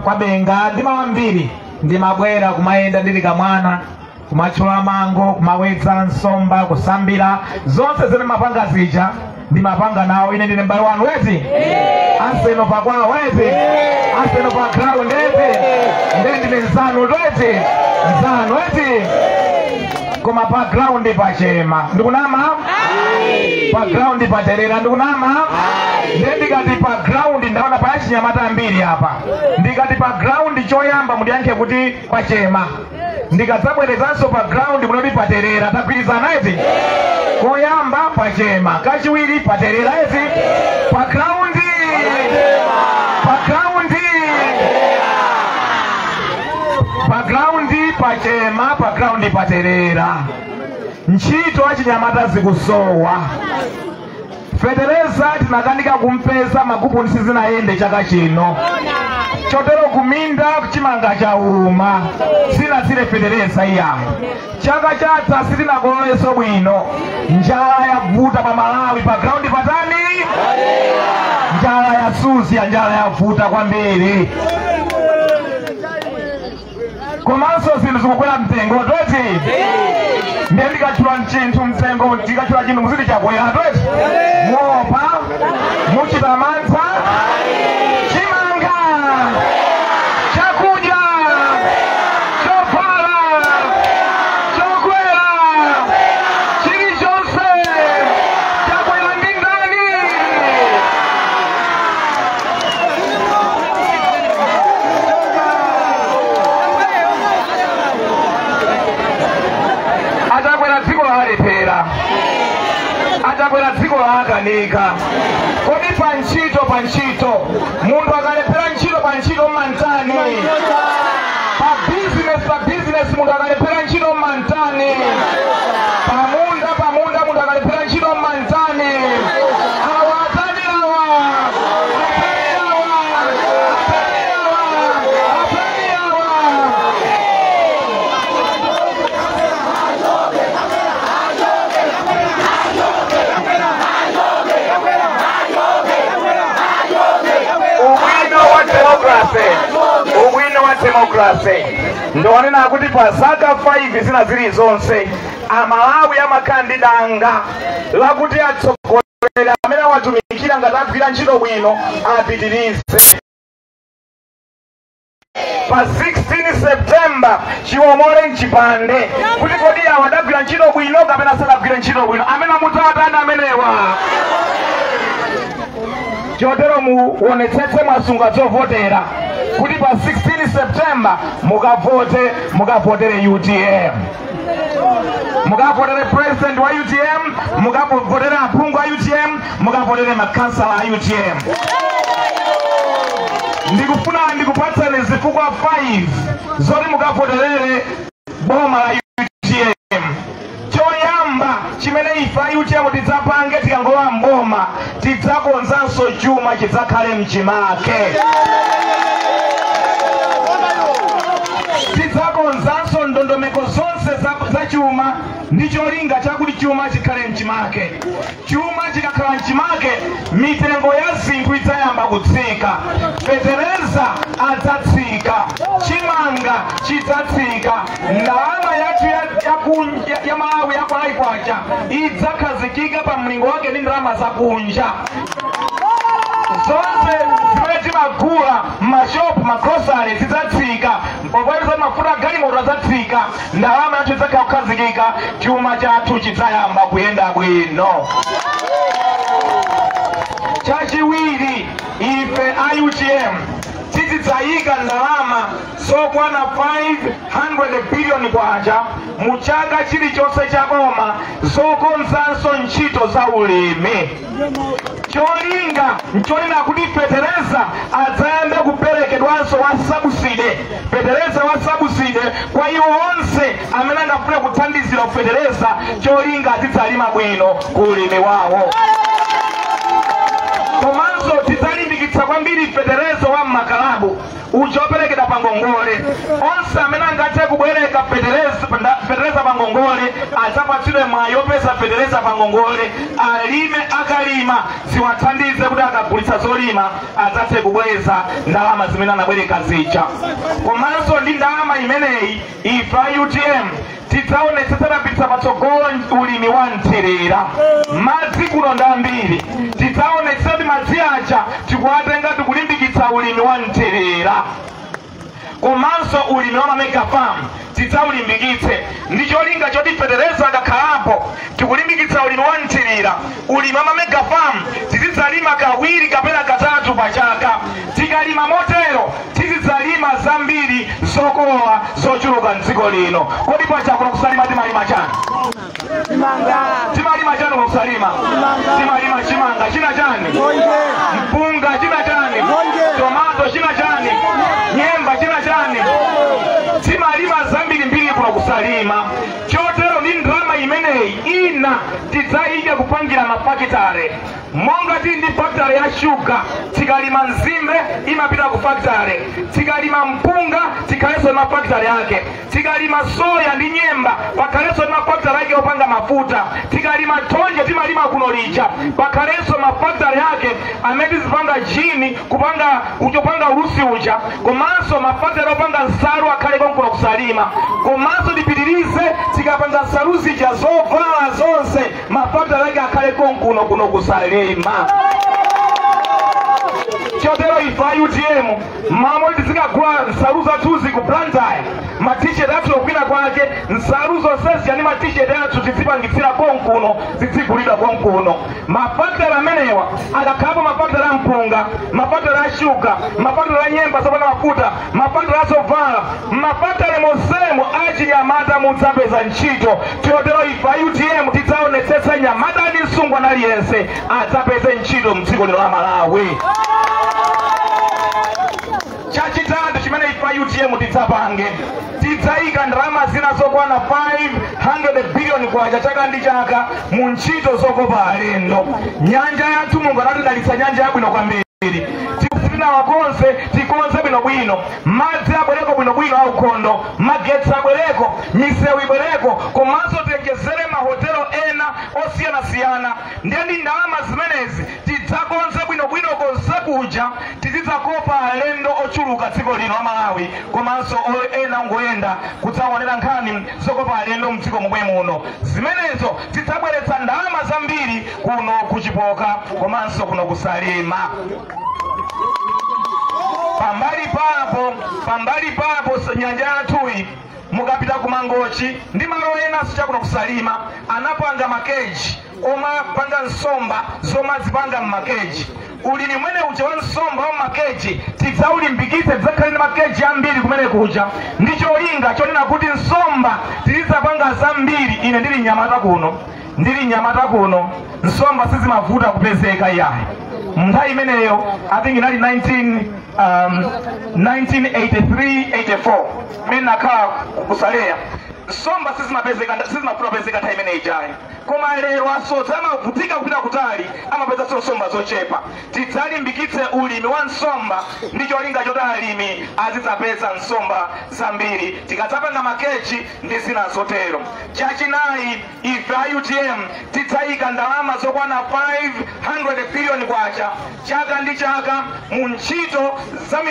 [SPEAKER 3] kwabenga ndi malo ambiri ndimabwera kumayenda ndili kamwana, kumatchula mango, kumawedza nsomba, kusambira, zonse zimene mapanga zija ndimapanga nawo. Ine ndine m'bale wanu eti, Arsenal pakwawo eti, Arsenal pa ground eti, nde ndine nzanu eti, nzanu eti. Koma pa ground pachema ndikunama, pa ground paterera ndikunama. Nde ndikati pa ground ndaona pa achinyamata ambiri apa. Ndikati pa ground choyamba mudiyankhe kuti pachema, ndikadzabwerezanso pa ground munoti paterera. Tagwirizana eti? Koyamba pachema, kachiwiri paterera eti. Pa ground, pa ground, pa ground pachema, pa ground paterera. Ntchito achinyamata zikusowa. Fetereza tinakanika kumpeza, makuponi sizinayende chaka chino, chotero kuminda chimanga chauma sinatsire fetereza iyayi. Chaka chatha sitinakololeso bwino, njala yavuta pa Malawi. Pa ground patani? Njala yasuziya, njala yavuta kwambiri. Komanso zinthu zikukwera mtengo tweti, ndiye ndikatchula chinthu mtengo, ndikatchula chinthu muziti chakwera tweti, muopa muchita mantha. Chimanga Achakwera dziko laakanika. Kodi pa ntchito munthu akalephera ntchito pa ntchito mmantani? Pa business munthu akalephera ntchito mmantani? Pamunda munthu akalephera ntchito mmantani? Awa atani awa? Atani awa? Atani awa? Atani awa? Ubwino wa democracy ndionena kuti pa zaka 5 zina zilizonse Amalawi amakandidanga lakuti atsogoleri amene awatumikira ngati agwira ntchito bwino apitirize. Pa 16 September chiwomole mchipande kuti kodi awa adagwira ntchito bwino kapena sadagwira ntchito bwino. Amene amutatani amenewa. Chotero muonetsetse mwasunga zovotera kuti pa 16 September mukavote, mukavotere UTM, mukavotere president wa UTM, mukavotere aphungu a UTM, mukavotere makansala a UTM. Ndikufuna ndikupatsani zifukwa 5 zoti mukavoterere boma la UTM. Choyamba chimene ife a UTM tidzapange tikangowa mboma, tidzakonzanso chuma chidzakhale mchimake. Tidzakonzanso ndondomeko zonse za chuma ndi cholinga chakuti chuma chikhale mchimake. Chuma chikakhala mchimake, mitengo ya zinthu idzayamba kutsika, fetereza adzatsika, chimanga chidzatsika, ndalama yathu ya Malawi yakwalaikwacha idzakhazikika pa mlingo wake ndi ndalama zakunja. Zonse zimene timagula m'mashopu, magrosari zidzatsika, popeza mafuta galimoto adzatsika, ndalama yathu idzakhala kukhazikika, chuma chathu chidzayamba kuyenda bwino. Chachiwiri, ife a UTM tizidzayika ndalama zokwana 500 billion kwacha mu chaka chilichonse cha boma zokonzanso ntchito za ulimi. Cholinga nchonena kuti fetereza adzayambe kuperekedwanso wa subsidy, fetereza wa subsidy kwa iwo onse amene angafune kuthandizira fetereza, cholinga azidzalima bwino ku ulimi wawo. Komanso tidzalimbikitsa kwambiri fetereza wa mmakalabu uja operekedwa pa ngongole. Onse amene angathe kubwereka fetereza pa ngongole adzapatsidwe mwayi opeza fetereza pa ngongole, alime akalima ziwathandize kuti akagulitsa zolima adzathe kubweza ndalama zimene anabwereka zija. Komanso ndi ndalama imeneyi ife a UTM tidzaonetsetsa tapititsa patsogolo ulimi wa mthirira. Madzi kuno ndi ambiri, tidzaonetsetsa kuti madzi aja tikuwatenga tikulimbikitsa ulimi wa mthirira. Komanso ulimi wa mega farm tidzaulimbikitse ndi cholinga choti fetereza akakhalapo tikulimbikitsa ulimi wa mthirira. Ulimi wa mega farm tizidzalima kawiri kapena katatu pa chaka. Tikalima motero tizidzalima zambiri zokolola zochuluka mdziko lino. Kodi pacha kuno kusalima timalima chani? Timalima chani kuno kusalima? Timalima chimanga, china chani? Mpunga, china chani? Tomato, china chani? Nyemba, china chani? Timalima zambiri mbiri kuno kusalima. Chotero ndi ndalama imeneyi ina tidzayika kupangira mafakitare. Monga tili ndi factory ya shuga, tikalima nzimbe imapita ku factory, tikalima mpunga tikhalenso ndi mafactory ake, tikalima soya ndi nyemba pakhalenso ndi mafactory ake opanga mafuta, tikalima thonje timalima kuno lija pakhalenso mafactory ake amene tizipanga jini kupanga uchopanga ulusi uja, komanso mafactory opanga nsalu akhale konkuno kusalima. Komanso tipitirize tikapanga nsalu zija zovala zonse mafactory ake akhale konkuno kuno kusalima. Chotero ife a UTM mamwe tizikagula nsalu zathuzi ku Blantyre,
[SPEAKER 9] Matisheti athu okwina kwake, nsalu zonsezi yani matisheti athu tizipangitsira konkuno, zizigulidwa konkuno. Mafakitale amenewa akakhapo mafakitale a mpunga, mafakitale a shuga, mafakitale a nyemba zopanda mafuta, mafakitale azovala, mafakitale monsemo achinyamata mudzapeza ntchito. Chotero ife a UTM tidzaonetsetsa nyamata ndi msungwana aliyense adzapeze ntchito mdziko lino la Malawi. Chachitatu chimene ife a UTM tidzapange, tidzayika ndalama zina zokwana 500 billion kwacha chaka ndi chaka mu ntchito zokopa alendo. Nyanja yathu Mulungu anatidalitsa nyanja yabwino kwambiri, tinawakonse tikonze bwinobwino, madzi abwereko bwinobwino aukhondo, magetsi abwereko, misewu ibwereko, komanso tiwonjezere mahotelo ena osiyanasiyana. Ndiye ndi ndalama zimenezi tidzakonze bwinobwino konse kuja, tizidzakopa alendo ochuluka dziko lino la Malawi, komanso ena ongoyenda kudzaonera nkhani zokopa alendo mdziko momwe muno. Zimenezo zidzabweretsa ndalama zambiri kuno kuchipoka komanso kuno kusalima. Pambali papo nyanja yathuyi mukapita kumangochi ndi malo enanso chakuno kusalima anapanga makeji omapanga nsomba zomazipanga mmakeji. Ulimi mwene uja wa nsomba wa makeji tidzaulimbikitse, tidzakhale ndi makeji ambiri kumene kuja, ndi cholinga chonena kuti nsomba tizidzapanga zambiri. Ine ndili nyamata kuno, nsomba sizimavuta kupezeka iyayi. Nthawi imeneyo I think inali 1983 84 mmene nakhala kusaleya, nsomba sizimavuta kupezeka nthawi imeneyi ijayi. Koma lero asodzi amavutika kupita kutali, amapezanso nsomba zochepa. Tidzalimbikitse ulimi wa nsomba ndi cholinga choti alimi azidzapeza nsomba zambiri tikadzapanga makeji ndi zina zotero. Chachinayi, ife a UTM tidzayika ndalama zokwana 500 billion kwacha chaka ndi chaka mu ntchito za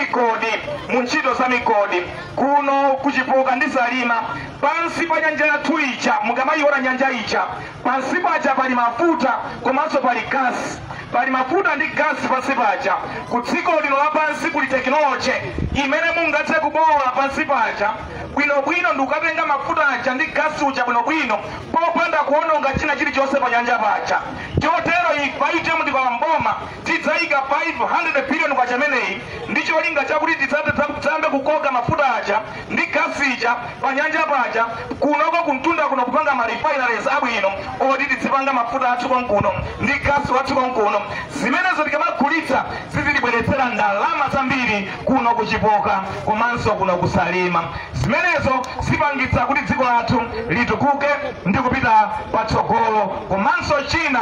[SPEAKER 9] migodi kuno kuchipoka ndi Salima. Pansi pa nyanja yathu ija, mukamayiona nyanja ija, pansi paja pali mafuta komanso pali gasi. Pali mafuta ndi gasi pansi paja. Ku dziko lino lapansi kuli tekinoloji imene mungathe kubowola pansi paja bwinobwino ndi kukatenga mafuta aja ndi gasi uja bwinobwino popanda kuononga china chilichonse pa nyanja paja. Chotero ife a UTM tikalowa tidzayika 500 billion kwacha imeneyi ndi cholinga chakuti tidzayambe kukoka mafuta aja ndi gasi ija pa nyanja paja kunoko kumtunda kuno kupanga ma refineries abwino oti tizipanga mafuta athu konkuno ndi gasi wathu konkuno. Zimenezo tikamagulitsa zizitibweretsera ndalama zambiri kuno kuchipoka komanso kuno kusalima. Zimenezo zipangitsa kuti dziko lathu litukuke ndi kupita patsogolo. Komanso china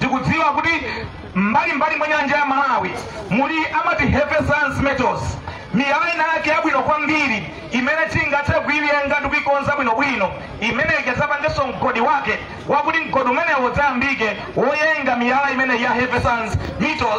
[SPEAKER 9] tikudziwa kuti mbalimbali mwa nyanja ya Malawi muli amati heavy science metals, miyala ina yake yabwino kwambiri imene tingathe kuiyenga ndi kuikonza bwinobwino, imene ikadzapangenso mgodi wake wakuti mgodi umenewo udzayambike woyenga miyala imene ya heavy science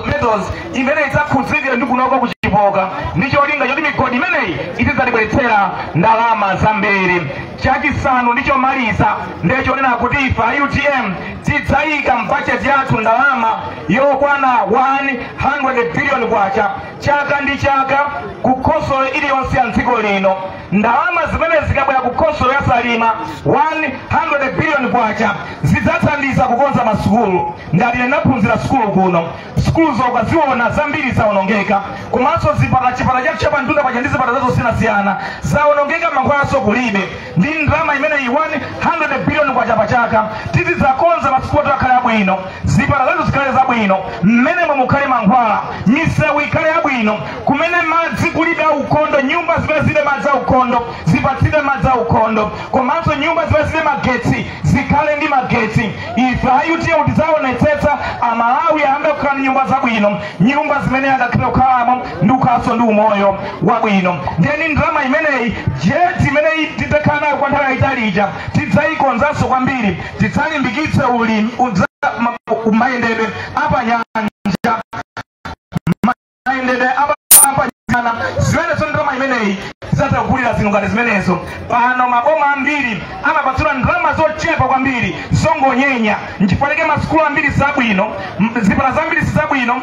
[SPEAKER 9] metals imene idzakhudzikire ndi kunoko kuchipoka ndi cholinga choti migodi imeneyi itidzatibweretsera ndalama zambiri. Chachisanu ndi chomaliza ndiye chonena kuti ife a UTM tidzayika mbajeti yathu ndalama yokwana 100 billion kwacha chaka ndi chaka ku khonsolo iliyonse ya dziko lino. Ndalama zimene zikabwera ku khonsolo ya Salima 100 billion kwacha zidzathandiza kukonza masukulu. Ndati ndinaphunzira sukulu kuno, sukulu zokaziona zambiri zaonongeka, komanso zipatala chipatala chathu chapamtunda paja ndi zipatala zosiyanasiyana zaonongeka, mankhwalanso kulibe. Ndi ndalama imeneyi 100 billion kwacha pachaka tizidzakonza masukulu athu akhale abwino, zipatala zathu zikhale zabwino, mmenemo mukhale mankhwala, misewu ikhale yabwino, kumene madzi kulibe aukhondo, nyumba zimene zilibe madzi aukhondo zipatsidwe madzi aukhondo, komanso nyumba zimene zilibe magetsi zikhale ndi magetsi. Ife a UTM tidzaonetsetsa Amalawi ayambe kukhala ndi nyumba zabwino, nyumba zimene angakhale kukhalamo ndi kukhalanso ndi umoyo wabwino. Ndiye ndi ndalama imeneyi jeti imeneyi tidzakhala nayo kwa nthawi yayitali ija tidzayikonzanso kwambiri, tidzalimbikitse ulimi mayendedwe apanyanja, mayendedwe apanyanja zimenezo. Ndalama imeneyi zidzatagulira zinthu ngati zimenezo. Pano maboma ambiri amapatsidwa ndalama zochepa kwambiri zongonyenya, nchifukwa masukulu ambiri zabwino, zipatala zambiri sizabwino.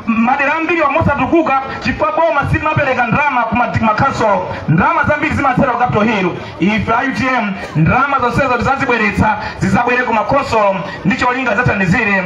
[SPEAKER 9] Madera ambiri wamosatukuka chifukwa boma silimapereka ndalama ku makhansolo, ndalama zambiri zimathera ku Capital Hill. Ife a UTM ndalama zonsezo tizazibweretsa, zizabwere ku makhonsolo ndi cholinga zathandizire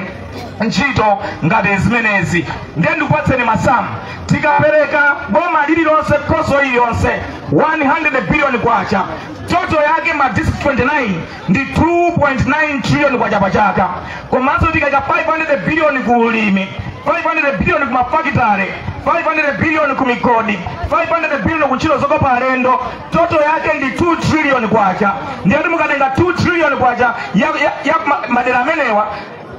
[SPEAKER 9] ntchito ngati zimenezi. Ndiye ndikupatseni masamu. Tikapereka boma lililonse, khonsolo iliyonse 100 billion kwacha, total yake ma district 29 ndi 2.9 trillion kwacha pachaka. Komanso tikaika 500 billion ku ulimi, 500 billion ku mafakitale, 500 billion ku migodi, 500 billion ku ntchito zokopa alendo, total yake ndi 2 trillion kwacha. Ndiye mukatenga 2 trillion kwacha ya madera amenewa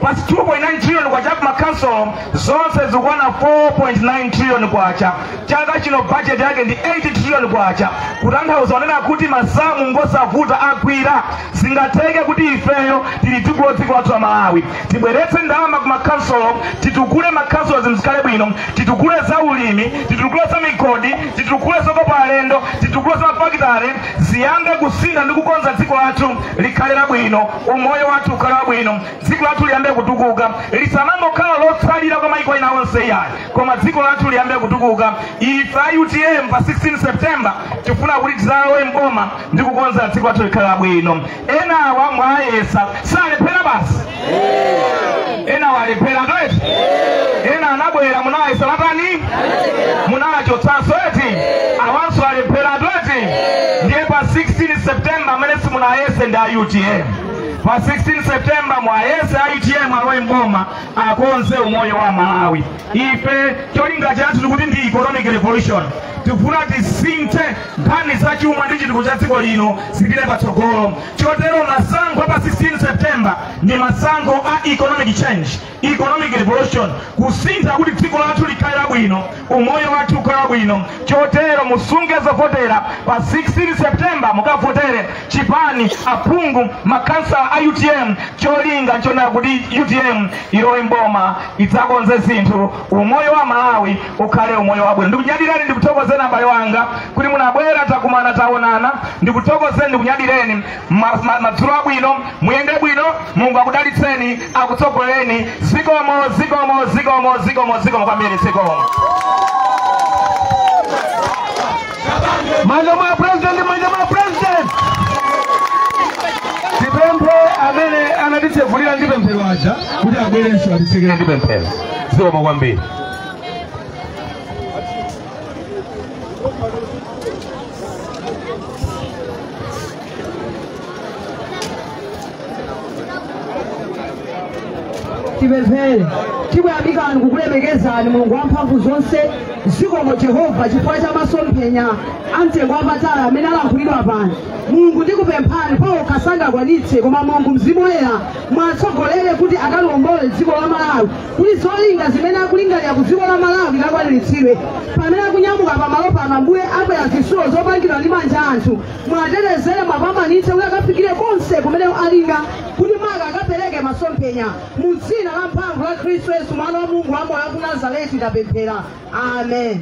[SPEAKER 9] plus 2.9 trillion kwacha ku makhansolo, zonse zikwana 4.9 trillion kwacha. Chaka chino budget yake ndi 8 trillion kwacha, kutanthauza onena kuti masamu ngosavuta agwira. Singatheke kuti ifeyo tili tukula dziko lathu la Malawi, tibweretse ndalama ku makhansolo, titukule makhansolo zimzikhale bwino, titukule za ulimi, titukule za migodi, titukule zokopa alendo, titukule za mafakitale, ziyambe kusintha ndi kukonza dziko lathu likhale labwino, umoyo wathu ukhale wabwino, dziko lathu liyambe kutukuka, lisamangokhala lotsalira kwa maiko ena onse iyayi, koma dziko lathu liyambe kutukuka. Ife a UTM pa 16 September tifuna kuti tizalowe mboma ndi kukonza dziko lathu likhale labwino. Enawa mwayesa salephera basi, ena walephera toeti, ena anabwera munayesa latani munachotsanso eti, awanso alephera toeti. Ndiye pa 16 September amene simunayese ndi a UTM. Pa 16 September mwayese a UTM alowe mboma akonze umoyo wa Malawi. Ife cholinga chathu tikuti ndi economic revolution, tifuna tisinthe nkhani za chuma ndi chitukuko cha dziko lino zipite patsogolo. Chotero masankho pa 16 September ndi masankho a economic change, economic revolution, kusintha kuti dziko lathu likhale labwino, umoyo wathu ukhale wabwino. Chotero musunge zovotera pa 16 September, mukavotere chipani, aphungu, makhansala a UTM. Cholinga nchonena kuti UTM ilowe mboma idzakonze zinthu, umoyo wa Malawi ukhale umoyo wabwino. Ndikunyadireni, ndikuthokozeni abale wanga kuti munabwera, takumana, taonana. Ndikuthokozeni, ndikunyadireni. Madzulo abwino, muyende bwino, Mulungu akudalitseni, akutsogolereni. Zikomo, zikomo, zikomo, zikomo, zikomo kwambiri, zikomo.
[SPEAKER 4] Manja mwa president, manja mwa president. Tipemphe amene anatitsegulira ndi pemphero aja kuti abwerenso atitsekere ndi pemphero. Zikomo kwambiri.
[SPEAKER 6] Tipemphere. Tikuyamikani, kukulemekezani Mulungu wamphamvu zonse. Zikomo Jehova chifukwa cha masomphenya amtengo wapatali amene alankhulidwa pano. Mulungu, ndikupemphani, pawokha sangakwanitse, koma Mulungu Mzimu Woyera mwatsogolere kuti akaliwombole dziko la Malawi, kuti zolinga zimene akulingalira ku dziko la Malawi likakwaniritsidwe. Pamene akunyamuka pamalo pano, Ambuye, akwera zitsulo zopangidwa ndi manja anthu, mwatetezere, mwapambanitse kuti akafikire konse kumene alinga kuti maka akapereke masomphenya. Mu dzina la mphamvu la Khristu Yesu, mwana wa Mulungu wamoyo wa ku Nazareti, tapemphera, amen.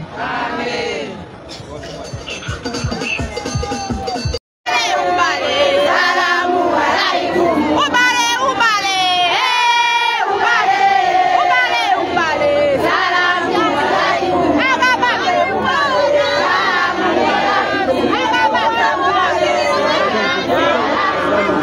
[SPEAKER 10] Ubale, ubale, ubale, ubale, ubale, salamu alaikum. Akabambe, ubale, salamu alaikum. Akabambe, ubale, salamu alaikum.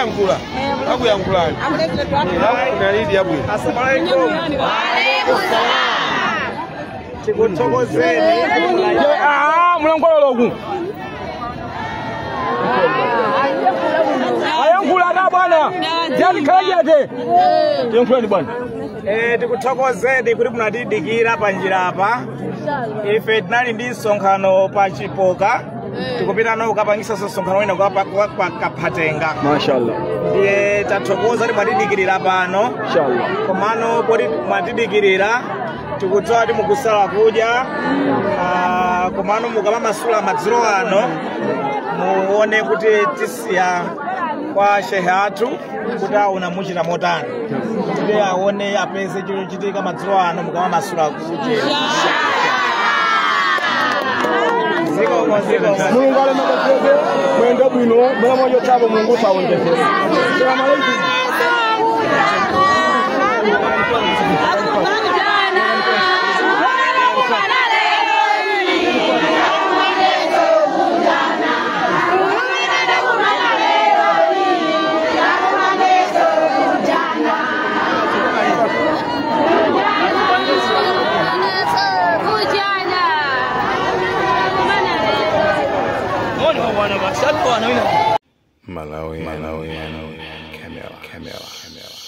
[SPEAKER 8] Akayankhula akuyankhulani akunalidi yabwino.
[SPEAKER 3] Assalamu alaikum. Tikuthokozeni.
[SPEAKER 9] Mulongololoku ayankhula na bwana jalikhalajate tiyankhulani bwana.
[SPEAKER 3] Tikuthokozeni kuti munatidikira panjira apa. Ife tinali ndi msonkhano pa Chipoka, tikupita nawo kukapangisa msonkhano wina kwa Kaphatenga.
[SPEAKER 9] Mashallah.
[SPEAKER 3] Ndiye tathokoza kuti mwatidikirira pano.
[SPEAKER 9] Inshallah.
[SPEAKER 3] Komano poti mwatidikirira tikudziwa kuti mukusala kudya, komano mukamamasula madzulo ano muone kuti tisiya kwa shehe athu kuti aona muchita motani, kuti aone apeze chikuchitika madzulo ano mukamamasula kudya. Zikomo zikomo.
[SPEAKER 9] Mulungu alemekezeke mwendo bwino mwana mmoja chabo Mulungu saonjezere. Salamu alaikum.
[SPEAKER 1] Malawi, Malawi, Camera, Camera, Camera.